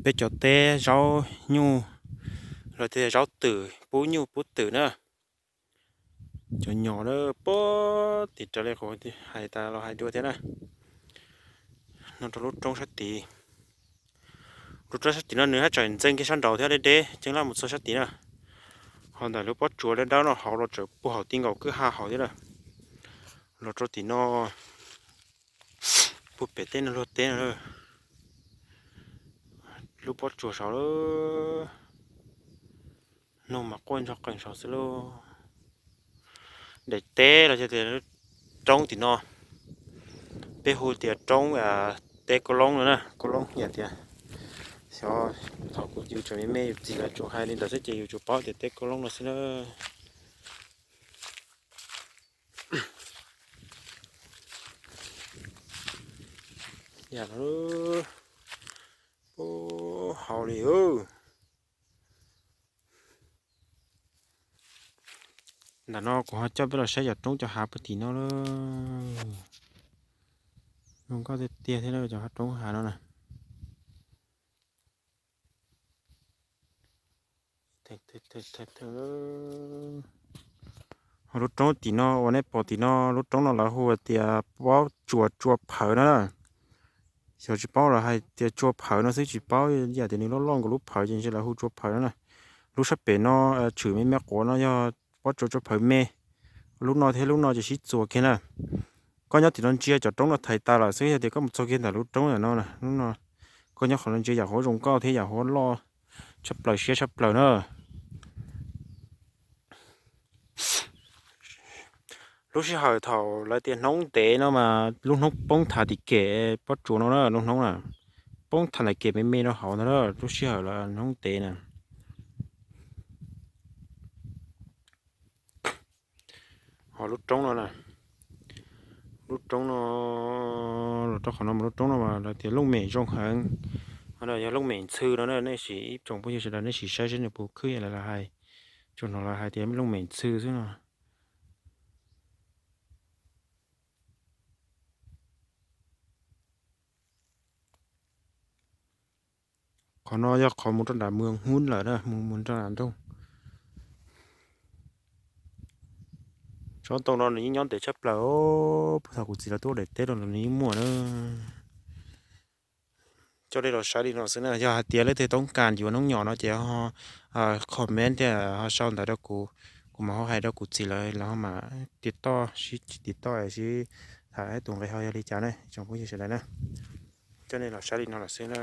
Peb cov teb zaub nyuj, los tias zaub twm, pub nyuj pub twm na. Cov nyom na, puag tim raws li kuv hais tas los hais dua thiab na. No rau lub roob sab tid. Lub roob sab tid no nws haj tseem ntxeev kiag sab nraud thiab, deb deb ceeb laj mus txog sab tid na. Ho ntawm lub pob tsuas dawb dawb no hauv los tseem puag hauv ti nkaus kwj ha hauv thiab na. Los rau tim no, puag pem tej no luag teb no, lub pob tsuas saud lawm. Noog mas quaj ntog qees saud xwb lauj. Daim teb los yog tias roob tim no, peb hu tias roob teb Koob Loob no na, Koob Loob yog tias, xyov, thaum kuv yus tseem me me yus txiv lawv tsuas hais li ntawd xwb ces yus tsuas paub tias teb Koob Loob no xwb na. Yam no, puag hauv li. Ntawm no kuv ho coj peb los saib cov roob cov hav puag tim no lawm. Zoo nkauj tiag tiag thiab cov roob hav no na. Ho lub roob tim no uas nej pom tim no, lub roob no lawv hu tias pob tsuas tsua phawv no na. Xyov tsis paub los hais tias tsua phawv no xwb tsis paub, yam tias nws loj loj nkaus lub phawv ces ntshe lawv hu tsua phawv no na. Lub sab pem no tshwm me me quav no yog pob tsuas tsua phawv me. Lub no thiab lub no ces sib txuas kiag na. Koj nyob tim no ntsia cov roob no thaiv tas lawm xwb, yog tias koj mus txog kiag ntawm lub roob ntawm no na, lub no koj nyob qhov no ntsia yam huab zoo nkauj thiab yam huab loj tshaj plaws siab tshaj plaws na. Lub sij hawm thaum lawv tias hnub ntev no mas lub hnub poob thav tim kem pob tsuas no na, lub hnub na poob thav tim kem me me no hauv ntag na, lub sij hawm lawv hnub ntev na. Ho lub roob no na, lub roob no, los rau qhov no mas lub roob no mas lawv tias looj mem zoo heev, ho no yog looj mem ntxhw no na, nej sim ib tsoom phooj ywg sawv daws nej sim saib seb nws puas khwb yam li lawv hais, tsuas hnov lawv hais tias looj mem ntxhw xwb no. Qhov no yog qhov mus rau nram Mws Hub lawm na, mus mus rau nram nroog. Tsob ntoo no nws yeej nyob ntev tshaj plaws, puag thaum kuv txiv lawv tuaj daim teb los nws yeej muaj na. Coj nej los saib li no xwb na, yog hais tias leej twg toob kas yuav noob nyom no ces ho comment thiab ho sau ntawv rau kuv, kuv mam ho hais rau kuv txiv lawv, lawv ho mam tiv toj sib tiv toj sib tham tus nqi ho yog li cas na, tsoom phooj ywg sawv daws na. Coj nej los saib li no lawm xwb na.